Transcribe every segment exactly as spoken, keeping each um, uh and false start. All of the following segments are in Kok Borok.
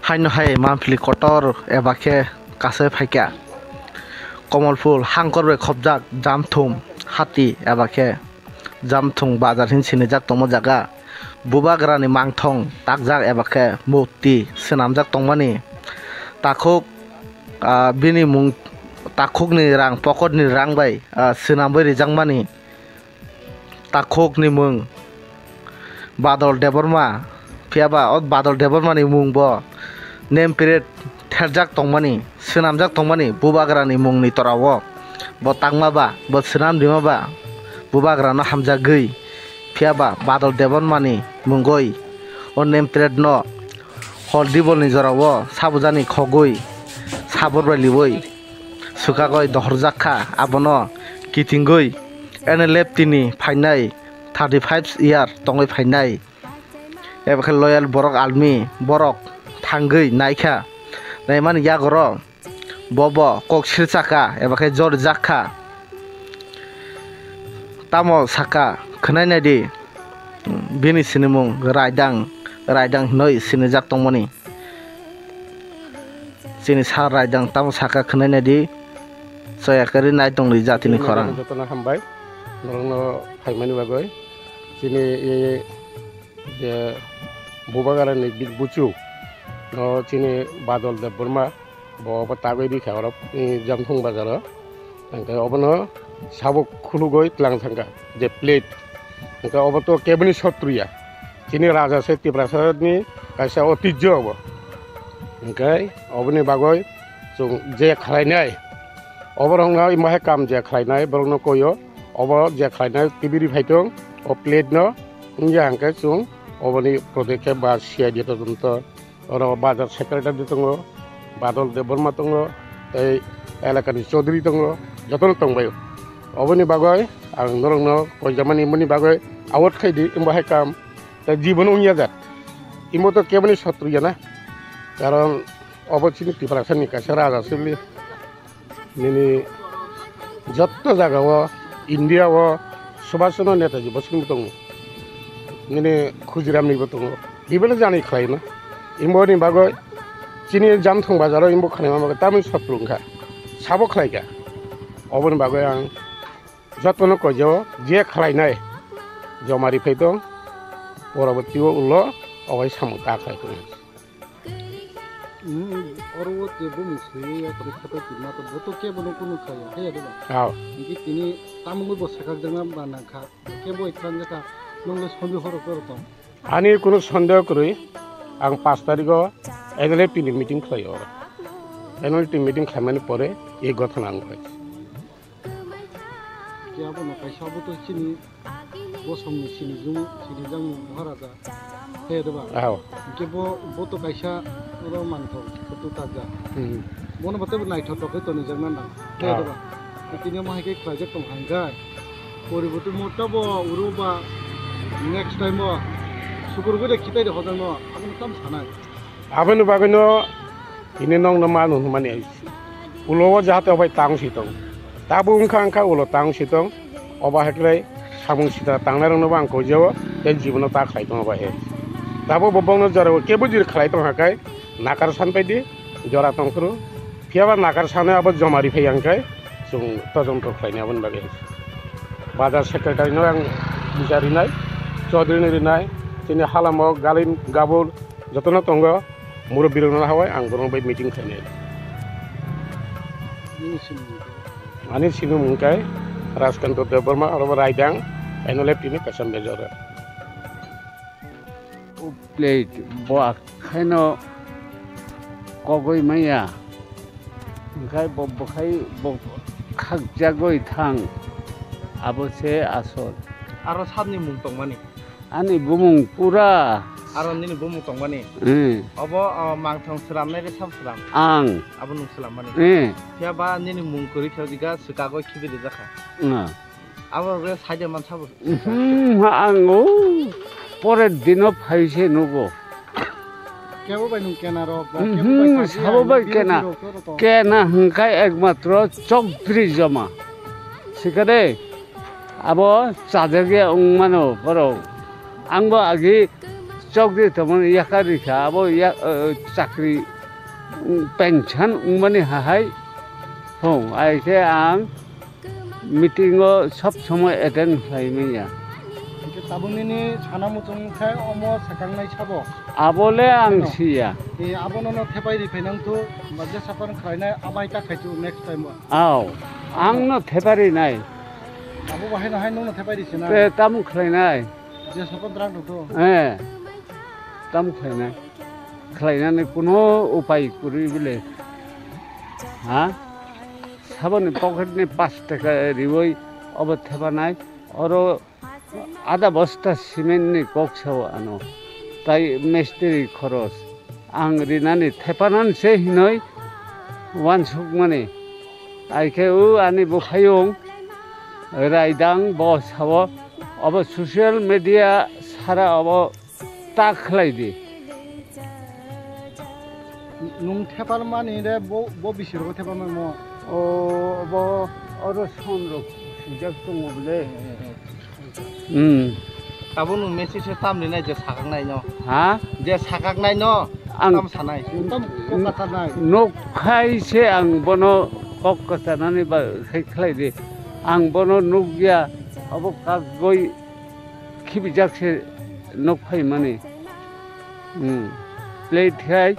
Haino hai manphli kotor eba khe kasai phaikha. Komolphul hangkor bai khopjak jamthum hati eba khe jamthum bazar hin sinijak tongma jaga. Bubagrani mangthong takjak eba khe murti swnamjak tongmani. Takhuk, ah, bini mung takhukni rang, pocketni rang bai, ah, swnamwi rijakmani. Takhukni mung Badol Debbarma, phiya ba o Badol Debbarmani mung bo name plate therjak tongmani, swnamjak tongmani Bubagrani mungni torao. Bo tangma ba, bo swnam rima ba, Bubagrano hamjagwi, phiya ba Badol Debbarmani mungoi o name plate no Hol dibolni jorao sabujani khogwi sabur bai liui swkagwi dohorjak kha, abono kitingwi N L F T ni phainai thirty five year tongwi phainai. Ebo khe loyal borok almi borok thangwi naikha, naimani yagoro bobo kok sirchakha eba khe jorjak kha. Tamo sakha khwnai naidi, bini sinimung Raidang, Raidang hinwi sinijak tongmani. Chini sir Raidang tamo sakha khwnai naidi, chaya kwrwi nai tongdi jatini khorang. Jotono hambai norokno phaimani bagwi. Chini e je Bubagrani bini buchuk no chini Badol Debbarma, bo obo tagwi rikha oro, e, Jamthung bazaro. Hwnkhe obono sabuk khulugwi tlang thangkha je plate. Hwnkhe obo to keboni sotru ya. Chini raja se Tiprasani kaisa otijjo obo. Hwnkhe oboni bagwi chwng je khlainai, oborokno imo hai kam je khlainai borokno koio, obo je khlainai tibiri phaitong o plate no wngya hwnkhe chwng oboni podokhe ba C I D todonto oro bazar secretary tongo, Badol Debbarma tongo, tei elakani Chaudhary tongo, jotono tongbaio. Oboni bagwi ang norokno koijamani mani bagwi award khaidi, imo hai kam tei jibono wngya jak. Imo to keboni sotru ya na, karon obo chini Tiprasani kaisa raja sili. Nini jotto jaga o, India o Subhash Chandra Netaji bo sini tongo. Nini Khudiram ni bo tongo. Bibele jani khlai na. Imbo ni bagwi chini Jamthung bazar o imbo khlai ma bagwi tamni sotru wngkha. Sabo khlai kha. Oboni bagwi ang jotono koijo je khlai nai. Joma ri phai tong. Poroboti o ulo obai samung ta khlai tong. Hmm, oro o je bumung swiwi ya khe khatai tongma to bo to kebo no kunu khlaiya, haiya de ba? Aw. Hingke tini tamungwi bo sakakjakna ba nangkha, kebo ikhan jakha, nongno sondeho rok tong. Ani kunu sondeho kwrwi, ang pash tarikh o N L F T ni meeting khlaio oro. N L F T meeting khlaimani pore ei gothana ang khlai. Khe abono kaisa abo to chini bosongni sinijung, sinijang Maharaja, he de ba? Aho. Hingke bo, bo to kaisa oro mangthok, photo takjak. Hmm. Bono bo tebo naithotok khe tonijak na nang, he de ba? Aho. Tini omo hai khe khlaijak tong hangkha. Poriborti mota bo uro ba next time o sukur gwi de khitai de hojak no, abono tam sanai. Aboni bagwino tini nokno manu hwnmani ulo o jahate obai tang si tong. Tabuk wngkha wngkha ulo tang si tong. Obo hai khlai samung sita tangnai rokno bo ang koi jao tei jibono ta khlai tongo bai he. Tabuk bo bongno jora o kebo jiri khlai tong hakai nakar san paidi jora tong phuru. Phiya ba nakar sanai abo joma ri phai yang khe chwng tojonto khlainai aboni bagwi. Bazar secretary no ang buja rinai, Chaudhary no rinai, chini halamo Galin Gabur jotono tongo, murubbi rokno hawai ang borok bai meeting khlainai. Nini sinimung? Ani sinimung khe Rajkanto Debbarma, oro bo Raidang, N L F T ni kaisa major. O plate bo akhaino kogwi maya, hwnkhe bo bwkhai bo khakjagwi thang, abo se asol. Aro sabni mung tongmani? Ani bumung pura. Aro nini bumung tongmani? Hmm. Obo, o, mangthong swlamnai de sabo swlam? Ang. Abo nwng swlammani? Hmm. Phiya ba nini mung kwrwi khe o jaga swkagwi khibi rijak kha? Nga. Abo rok le side man sabo. Mhm, ha, ang o pore dino phai se nugo. Kebo bai nung kena rok ba, kebo bai Mhm, sabo bai kena. Kena hwnkhe ekmatro Chaudhary joma. Sikade abo chajagya wng mano borok. Ang bo agi Chokdi tongmani yakar rikha, abo ya, eh, chakri, mm, pension wngmani hahai. Hong, ai khe ang meeting o sob somoi attend khlai manya. Hingke tabuk nini sana muchung khe omo sakangnai sabo? Abo le ang siya. E, abo nono thepai ri phainang thu, ba je sapan khlainai abai ta khai thu next time o. Ao, ang no thepai ri nai. Abo bahai no hai nung no thepai ri sina. Te tamo khlai nai. Je sapan drang thu. Eh, tamo khlai nai. Khlai nani kuno upai kwrwi bile. Ha? Saboni pocket ni pash taka riwi obo thepa nai. Oro ada bosta cement ni kok sao ano. Tai mistri khoros. Ang rinani thepanan se hinoi wansukmani. Ai khe o ani buphayung raidang bo sao. Obo social media sara obo ta khlai di. Nung thepar mani de bo, bo bisi rogo thepar mani mo. O, bo oro son rok sijak tongo bole. Hmm. Tabuk nung message se tam rinai je sakaknai no. Ha? Je sakaknai no. Ang tam sanai. Tam kokata nai. Nok khai se ang bono kok katanani ba khai khlai di. Ang bono nukya abo kagoi khibijak se nok phaimani. Hmm. Plate khai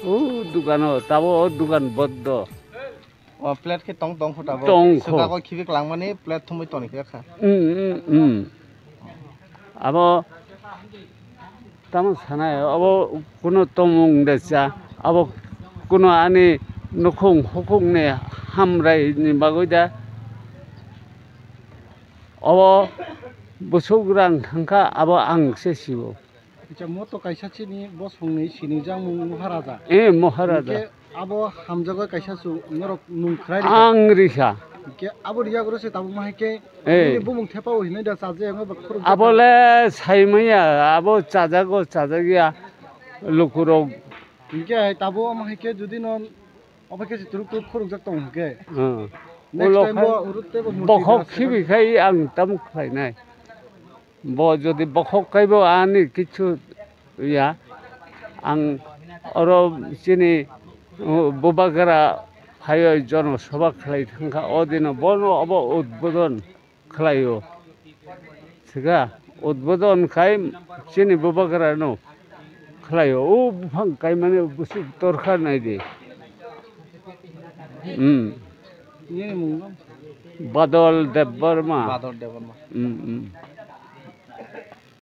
o dukano tabo o dukan boddo. O plate khe tong tong kho tabo. Tong kho. Sukha kho khibi klangmani plate thumui toni khe kha. Hmm, hmm, hmm. Abo tamo sanai, abo kuno tongmung de cha, abo kuno ani nukhung hukhung ni hamrai ni bagwi da. Obo bwswk rang thangkha, abo ang se sio. Acha, mo to kaisa chini bosongni sinijak mung Maharaja. Eh, Maharaja. Hingke abo hamjago kaisa chwng norok nung khwlai rikha. Ang rikha. Hingke abo riyak oro se tabuk ma hai khe eh, nini bumung thepa o hinui da chaje ang ba khuruk. Abo le saimaya, abo chajago, chajakya lukurok. Hingke hai tabuk ma hai khe jodi no obo khe se turuk turuk khurukjak tong hingke. Hmm. Next time bo urut tei bo murti bokhok da khibi khai ang tam khlainai. Bo jodi bokhok kaibo ani kichu ya, ang oro chini, uh, Bubagra phaioi jono sobha khlai thangkha, o dino bono obo udbodon khlaio. Thikha, udbodon khai chini Bubagra no khlaio. O buphang kaimani bwswk torkha naidi. Hmm. Nini mung no? Badol Debbarma. Badol Debbarma. Hmm, hmm.